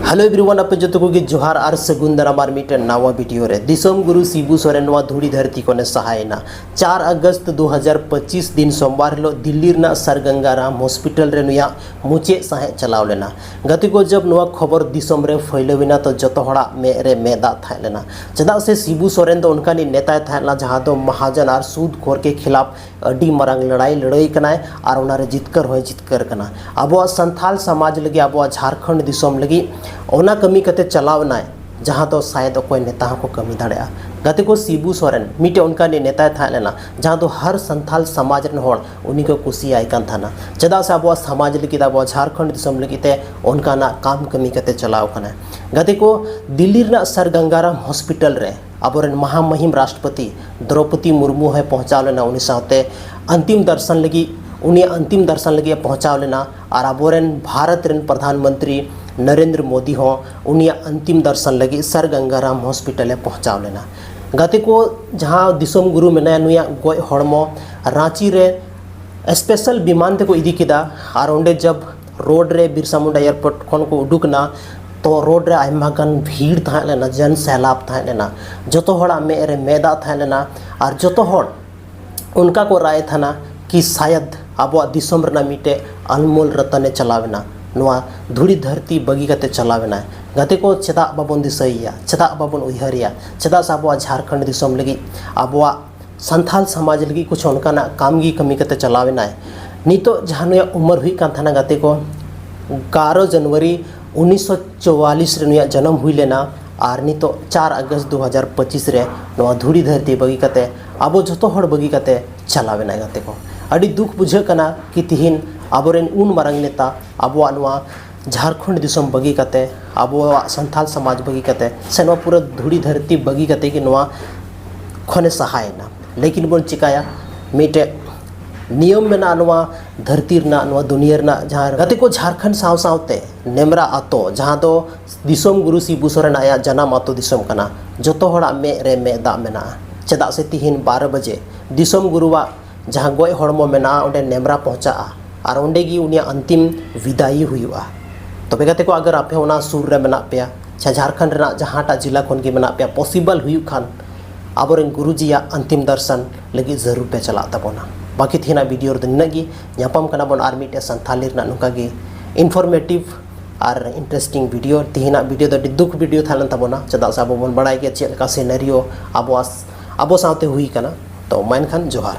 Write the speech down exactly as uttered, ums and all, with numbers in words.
Hello everyone, ᱟᱯᱮ ᱡᱚᱛᱚ ᱠᱚᱜᱮ ᱡᱚᱦᱟᱨ ᱟᱨ ᱥᱟᱹᱜᱩᱱ ᱫᱟᱨᱟᱢ ᱟᱨ ᱢᱤᱫᱴᱮᱱ ᱱᱟᱣᱟ ᱵᱷᱤᱰᱤᱭᱳ ᱨᱮ᱾ ᱫᱤᱥᱚᱢ ᱜᱩᱨᱩ ᱥᱤᱵᱩ ᱥᱚᱨᱮᱱ ᱱᱚᱣᱟ ᱫᱷᱩᱲᱤ ᱫᱷᱟᱹᱨᱛᱤ ᱠᱷᱚᱱᱮ ᱥᱟᱦᱟᱭᱮᱱᱟ᱾ ᱪᱟᱨ ᱟᱜᱚᱥᱴ ᱫᱩ ᱦᱟᱡᱟᱨ ᱯᱚᱸᱪᱤᱥ ᱫᱤᱱ ᱥᱳᱢᱵᱟᱨ ᱦᱤᱞᱳᱜ ᱫᱤᱞᱞᱤ ᱨᱮᱱᱟᱜ ᱥᱟᱨ ᱜᱟᱝᱜᱟᱨᱟᱢ ᱦᱚᱥᱯᱤᱴᱟᱞ ᱨᱮ ᱱᱩᱭᱟᱜ ᱢᱩᱪᱟᱹᱫ ᱥᱟᱦᱮᱫ ᱪᱟᱞᱟᱣ ᱞᱮᱱᱟ᱾ ᱜᱟᱛᱮ ᱠᱚ, ᱡᱚᱵ ᱱᱚᱣᱟ ᱠᱷᱚᱵᱚᱨ ᱫᱤᱥᱚᱢ ᱨᱮ ᱯᱷᱟᱹᱭᱞᱟᱹᱣ ᱮᱱᱟ, ᱛᱚ ᱡᱚᱛᱚ ᱦᱚᱲᱟᱜ ᱢᱮᱫ ᱨᱮ ᱢᱮᱫ ᱫᱟᱜ ᱛᱟᱦᱮᱸ ᱞᱮᱱᱟ᱾ ᱪᱮᱫᱟᱜ ᱥᱮ ᱥᱤᱵᱩ ᱥᱚᱨᱮᱱ ᱫᱚ ᱚᱱᱠᱟᱱᱤᱡ ᱱᱮᱛᱟᱭ ᱛᱟᱦᱮᱸ ᱞᱮᱱᱟ, ᱡᱟᱦᱟᱸ ᱫᱚ ᱢᱟᱦᱟᱡᱚᱱ ᱟᱨ ᱥᱩᱫ ᱠᱷᱳᱨ ᱠᱮ ᱠᱷᱤᱞᱟᱯ ᱟᱹᱰᱤ ᱢᱟᱨᱟᱝ ᱞᱟᱹᱲᱟᱹᱭ ᱞᱟᱹᱲᱟᱹᱭ ᱠᱟᱱᱟᱭ ᱟᱨ ᱚᱱᱟᱨᱮ ᱡᱤᱛᱠᱟᱹᱨ ᱦᱚᱸᱭ ᱡᱤᱛᱠᱟᱹᱨ ᱠᱟᱱᱟ᱾ ᱟᱵᱚᱣᱟᱜ ᱥᱟᱱᱛᱷᱟᱞ ᱥᱚᱢᱟᱡᱽ ᱞᱟᱹᱜᱤᱫ, ᱟᱵᱚᱣᱟᱜ ᱡᱷᱟᱲᱠᱷᱚᱸᱰ ᱫᱤᱥᱚᱢ ᱞᱟᱹᱜᱤᱫ ᱚᱱᱟ ᱠᱟᱹᱢᱤ ᱠᱟᱛᱮ ᱪᱟᱞᱟᱣ ᱮᱱᱟᱭ, ᱡᱟᱦᱟᱸ ᱫᱚ ᱥᱟᱭᱮᱫ ᱚᱠᱚᱭ ᱱᱮᱛᱟ ᱦᱚᱸᱠᱚ ᱠᱟᱹᱢᱤ ᱫᱟᱲᱮᱭᱟᱜᱼᱟ᱾ ᱜᱟᱛᱮ ᱠᱚ, ᱥᱤᱵᱩ ᱥᱚᱨᱮᱱ ᱢᱤᱫᱴᱮᱱ ᱚᱱᱠᱟᱱᱤᱡ ᱱᱮᱛᱟᱭ ᱛᱟᱦᱮᱸ ᱞᱮᱱᱟ, ᱡᱟᱦᱟᱸ ᱫᱚ ᱦᱟᱨ ᱥᱟᱱᱛᱷᱟᱞ ᱥᱚᱢᱟᱡᱽ ᱨᱮᱱ ᱦᱚᱲ ᱩᱱᱤ ᱠᱚ ᱠᱩᱥᱤᱭᱟᱭ ᱠᱟᱱ ᱛᱟᱦᱮᱱᱟ᱾ ᱪᱮᱫᱟᱜ ᱥᱮ ᱟᱵᱚᱣᱟᱜ ᱥᱚᱢᱟᱡᱽ ᱞᱟᱹᱜᱤᱫ, ᱟᱵᱚᱣᱟᱜ ᱡᱷᱟᱲᱠᱷᱚᱸᱰ ᱫᱤᱥᱚᱢ ᱞᱟᱹᱜᱤᱫ ᱛᱮ ᱚᱱᱠᱟᱱᱟᱜ ᱠᱟᱢ ᱠᱟᱹᱢᱤ ᱠᱟᱛᱮ ᱪᱟᱞᱟᱣ ᱠᱟᱱᱟᱭ᱾ ᱜᱟᱛᱮ ᱠᱚ, ᱫᱤᱞᱞᱤ ᱨᱮᱱᱟᱜ ᱥᱟᱨ ᱜᱟᱝᱜᱟᱨᱟᱢ ᱦᱚᱥᱯᱤᱴᱟᱞ ᱨᱮ ᱟᱵᱚᱨᱮᱱ ᱢᱟᱦᱟᱢᱟᱦᱤᱢ ᱨᱟᱥᱴᱨᱚᱯᱚᱛᱤ ᱫᱨᱚᱯᱚᱫᱤ ᱢᱩᱨᱢᱩ ᱦᱚᱸᱭ ᱯᱚᱦᱪᱟᱣ ᱞᱮᱱᱟ᱾ ᱩᱱᱤ ᱥᱟᱶᱛᱮ ᱟᱱᱛᱤᱢ ᱫᱟᱨᱥᱟᱱ ᱞᱟᱹᱜᱤᱫ, ᱩᱱᱤᱭᱟᱜ ᱟᱱᱛᱤᱢ ᱫᱟᱨᱥᱟᱱ ᱞᱟᱹᱜᱤᱫ ᱮ ᱯᱚᱦᱪᱟᱣ ᱞᱮᱱᱟ᱾ ᱟᱨ ᱟᱵᱚᱨᱮᱱ ᱵᱷᱟᱨᱚᱛ ᱨᱮᱱ ᱯᱨᱚᱫᱷᱟᱱ ᱢᱚᱱᱛᱨᱤ ᱱᱚᱨᱮᱱᱫᱨᱚ ᱢᱳᱫᱤ ᱦᱚᱸ ᱩᱱᱤᱭᱟᱜ ᱟᱱᱛᱤᱢ ᱫᱟᱨᱥᱟᱱ ᱞᱟᱹᱜᱤᱫ ᱥᱟᱨ ᱜᱟᱝᱜᱟᱨᱟᱢ ᱦᱚᱥᱯᱤᱴᱟᱞ ᱮ ᱯᱚᱦᱪᱟᱣ ᱞᱮᱱᱟ᱾ ᱜᱟᱛᱮ ᱠᱚ, ᱡᱟᱦᱟᱸ ᱫᱤᱥᱚᱢ ᱜᱩᱨᱩ ᱢᱮᱱᱟᱭᱟ, ᱱᱩᱭᱟᱜ ᱜᱚᱡ ᱦᱚᱲᱢᱚ ᱨᱟᱸᱪᱤ ᱨᱮ ᱥᱯᱮᱥᱟᱞ ᱵᱤᱢᱟᱱ ᱛᱮᱠᱚ ᱤᱫᱤ ᱠᱮᱫᱟ᱾ ᱟᱨ ᱚᱸᱰᱮ ᱡᱟᱵ ᱨᱳᱰ ᱨᱮ ᱵᱤᱨᱥᱟ ᱢᱩᱱᱰᱟ ᱮᱭᱟᱨᱯᱳᱨᱴ ᱠᱷᱚᱱ ᱠᱚ ᱩᱰᱩᱠ ᱮᱱᱟ, ᱛᱚ ᱨᱳᱰ ᱨᱮ ᱟᱭᱢᱟ ᱜᱟᱱ ᱵᱷᱤᱲ ᱛᱟᱦᱮᱸ ᱞᱮᱱᱟ, ᱡᱚᱱ ᱥᱮᱞᱟᱵ ᱛᱟᱦᱮᱸ ᱞᱮᱱᱟ, ᱡᱚᱛᱚ ᱦᱚᱲᱟᱜ ᱢᱮᱫ ᱨᱮ ᱢᱮᱫ ᱫᱟᱜ ᱛᱟᱦᱮᱸ ᱞᱮᱱᱟ᱾ ᱟᱨ ᱡᱚᱛᱚ ᱦᱚᱲ ᱚᱱᱠᱟ ᱠᱚ ᱨᱟᱭ ᱛᱟᱦᱮᱱᱟ ᱠᱤ ᱥᱟᱭᱟᱫ ᱟᱵᱚᱣᱟᱜ ᱫᱤᱥᱚᱢ ᱨᱮᱱᱟᱜ ᱢᱤᱫᱴᱮᱡ ᱟᱱᱢᱳᱞ ᱨᱚᱛᱚᱱᱮ ᱪᱟᱞᱟᱣ ᱮᱱᱟ, ᱱᱚᱣᱟ ᱫᱷᱩᱲᱤ ᱫᱷᱟᱹᱨᱛᱤ ᱵᱟᱹᱜᱤ ᱠᱟᱛᱮ ᱪᱟᱞᱟᱣ ᱮᱱᱟᱭ᱾ ᱜᱟᱛᱮ ᱠᱚ, ᱪᱮᱫᱟᱜ ᱵᱟᱵᱚᱱ ᱫᱤᱥᱟᱹᱭᱮᱭᱟ? ᱪᱮᱫᱟᱜ ᱵᱟᱵᱚᱱ ᱩᱭᱦᱟᱹᱨᱮᱭᱟ? ᱪᱮᱫᱟᱜ ᱥᱮ ᱟᱵᱚᱣᱟᱜ ᱡᱷᱟᱲᱠᱷᱚᱸᱰ ᱫᱤᱥᱚᱢ ᱞᱟᱹᱜᱤᱫ, ᱟᱵᱚᱣᱟᱜ ᱥᱟᱱᱛᱷᱟᱞ ᱥᱚᱢᱟᱡᱽ ᱞᱟᱹᱜᱤᱫ ᱠᱩᱪᱷ ᱚᱱᱠᱟᱱᱟᱜ ᱠᱟᱢ ᱜᱮ ᱠᱟᱹᱢᱤ ᱠᱟᱛᱮ ᱪᱟᱞᱟᱣ ᱮᱱᱟᱭ᱾ ᱱᱤᱛᱚᱜ ᱡᱟᱦᱟᱸ ᱱᱩᱭᱟᱜ ᱩᱢᱟᱹᱨ ᱦᱩᱭᱩᱜ ᱠᱟᱱ ᱛᱟᱦᱮᱱᱟ, ᱜᱟᱛᱮ ᱠᱚ, ᱮᱜᱟᱨᱚ ᱡᱟᱱᱩᱣᱟᱨᱤ ᱩᱱᱤᱥᱥᱚ ᱪᱩᱣᱟᱞᱤᱥ ᱨᱮ ᱱᱩᱭᱟᱜ ᱡᱟᱱᱟᱢ ᱦᱩᱭ ᱞᱮᱱᱟ᱾ ᱟᱨ ᱱᱤᱛᱚᱜ ᱪᱟᱨ ᱟᱜᱚᱥᱴ ᱫᱩ ᱦᱟᱡᱟᱨ ᱯᱚᱸᱪᱤᱥ ᱨᱮ ᱱᱚᱣᱟ ᱫᱷᱩᱲᱤ ᱫᱷᱟᱹᱨᱛᱤ ᱵᱟᱹᱜᱤ ᱠᱟᱛᱮ, ᱟᱵᱚ ᱡᱚᱛᱚ ᱦᱚᱲ ᱵᱟᱹᱜᱤ ᱠᱟᱛᱮ ᱪᱟᱞᱟᱣ ᱮᱱᱟᱭ᱾ ᱜᱟᱛᱮ ᱠᱚ, ᱟᱹᱰᱤ ᱫᱩᱠ ᱵᱩᱡᱷᱟᱹᱜ ᱠᱟᱱᱟ ᱠᱤ ᱛᱤᱦᱤᱧ ᱟᱵᱚᱨᱮᱱ ᱩᱱ ᱢᱟᱨᱟᱝ ᱱᱮᱛᱟ ᱟᱵᱚᱣᱟᱜ ᱱᱚᱣᱟ ᱡᱷᱟᱲᱠᱷᱚᱸᱰ ᱫᱤᱥᱚᱢ ᱵᱟᱹᱜᱤ ᱠᱟᱛᱮ, ᱟᱵᱚᱣᱟᱜ ᱥᱟᱱᱛᱷᱟᱞ ᱥᱚᱢᱟᱡᱽ ᱵᱟᱹᱜᱤ ᱠᱟᱛᱮ, ᱥᱮ ᱱᱚᱣᱟ ᱯᱩᱨᱟᱹ ᱫᱷᱩᱲᱤ ᱫᱷᱟᱹᱨᱛᱤ ᱵᱟᱹᱜᱤ ᱠᱟᱛᱮ ᱜᱮ ᱱᱚᱣᱟ ᱠᱷᱚᱱᱮ ᱥᱟᱦᱟᱭᱮᱱᱟ᱾ ᱞᱮᱠᱤᱱ ᱵᱚᱱ ᱪᱤᱠᱟᱭᱟ, ᱢᱤᱫᱴᱮᱡ ᱱᱤᱭᱚᱢ ᱢᱮᱱᱟᱜᱼᱟ ᱱᱚᱣᱟ ᱫᱷᱟᱹᱨᱛᱤ ᱨᱮᱱᱟᱜ, ᱱᱚᱣᱟ ᱫᱩᱱᱤᱭᱟᱹ ᱨᱮᱱᱟᱜ᱾ ᱡᱟᱦᱟᱸ ᱜᱟᱛᱮ ᱠᱚ, ᱡᱷᱟᱲᱠᱷᱚᱸᱰ ᱥᱟᱶ ᱥᱟᱶᱛᱮ ᱱᱮᱢᱨᱟ ᱟᱛᱳ, ᱡᱟᱦᱟᱸ ᱫᱚ ᱫᱤᱥᱚᱢ ᱜᱩᱨᱩ ᱥᱤᱵᱩ ᱥᱚᱨᱮᱱ ᱟᱭᱟᱜ ᱡᱟᱱᱟᱢ ᱟᱛᱳ ᱫᱤᱥᱚᱢ ᱠᱟᱱᱟ, ᱡᱚᱛᱚ ᱦᱚᱲᱟᱜ ᱢᱮᱫ ᱨᱮ ᱢᱮᱫ ᱫᱟᱜ ᱢᱮᱱᱟᱜᱼᱟ᱾ ᱪᱮᱫᱟᱜ ᱥᱮ ᱛᱤᱦᱤᱧ ᱵᱟᱨᱚ ᱵᱟᱡᱮ ᱫᱤᱥᱚᱢ ᱜᱩᱨᱩᱣᱟᱜ ᱡᱟᱦᱟᱸ ᱜᱚᱡ ᱦᱚᱲᱢᱚ ᱢᱮᱱᱟᱜᱼᱟ, ᱚᱸᱰᱮ ᱱᱮᱢᱨᱟ ᱯᱚᱦᱪᱟᱜᱼᱟ ᱟᱨ ᱚᱸᱰᱮ ᱜᱮ ᱩᱱᱤᱭᱟᱜ ᱟᱱᱛᱤᱢ ᱵᱤᱫᱟᱭᱤ ᱦᱩᱭᱩᱜᱼᱟ᱾ ᱛᱚᱵᱮ ᱜᱟᱛᱮ ᱠᱚ, ᱟᱜᱟᱨ ᱟᱯᱮ ᱚᱱᱟ ᱥᱩᱨ ᱨᱮ ᱢᱮᱱᱟᱜ ᱯᱮᱭᱟ, ᱥᱮ ᱡᱷᱟᱲᱠᱷᱚᱸᱰ ᱨᱮᱱᱟᱜ ᱡᱟᱦᱟᱸᱴᱟᱜ ᱡᱤᱞᱟ ᱠᱷᱚᱱ ᱜᱮ ᱢᱮᱱᱟᱜ ᱯᱮᱭᱟ, possible ᱦᱩᱭᱩᱜ ᱠᱷᱟᱱ ᱟᱵᱚᱨᱮᱱ ᱜᱩᱨᱩᱡᱤᱭᱟᱜ ᱟᱱᱛᱤᱢ ᱫᱟᱨᱥᱟᱱ ᱞᱟᱹᱜᱤᱫ ᱡᱟᱹᱨᱩᱲ ᱯᱮ ᱪᱟᱞᱟᱜ ᱛᱟᱵᱚᱱᱟ᱾ ᱵᱟᱹᱠᱤ ᱛᱮᱦᱮᱧᱟᱜ ᱵᱷᱤᱰᱤᱭᱳ ᱨᱮᱫᱚ ᱱᱤᱱᱟᱹᱜ ᱜᱮ᱾ ᱧᱟᱯᱟᱢ ᱠᱟᱱᱟ ᱵᱚᱱ ᱟᱨ ᱢᱤᱫᱴᱮᱡ ᱥᱟᱱᱛᱷᱟᱞᱤ ᱨᱮᱱᱟᱜ ᱱᱚᱝᱠᱟ ᱜᱮ informative ᱟᱨ interesting ᱵᱷᱤᱰᱤᱭᱳ᱾ ᱛᱮᱦᱮᱧᱟᱜ ᱵᱷᱤᱰᱤᱭᱳ ᱫᱚ ᱟᱹᱰᱤ ᱫᱩᱠ ᱵᱷᱤᱰᱤᱭᱳ ᱛᱟᱦᱮᱸ ᱞᱮᱱ ᱛᱟᱵᱚᱱᱟ, ᱪᱮᱫᱟᱜ ᱥᱮ ᱟᱵᱚ ᱵᱚᱱ ᱵᱟᱲᱟᱭ ᱜᱮᱭᱟ ᱪᱮᱫ ᱞᱮᱠᱟ ᱥᱤᱱᱟᱨᱤᱭᱳ ᱟᱵᱚᱣᱟᱜ, ᱟᱵᱚ ᱥᱟᱶᱛᱮ ᱦᱩᱭ ᱠᱟᱱᱟ᱾ ᱛᱚ ᱢᱟ ᱮᱱᱠᱷᱟᱱ ᱡᱚᱦᱟᱨ᱾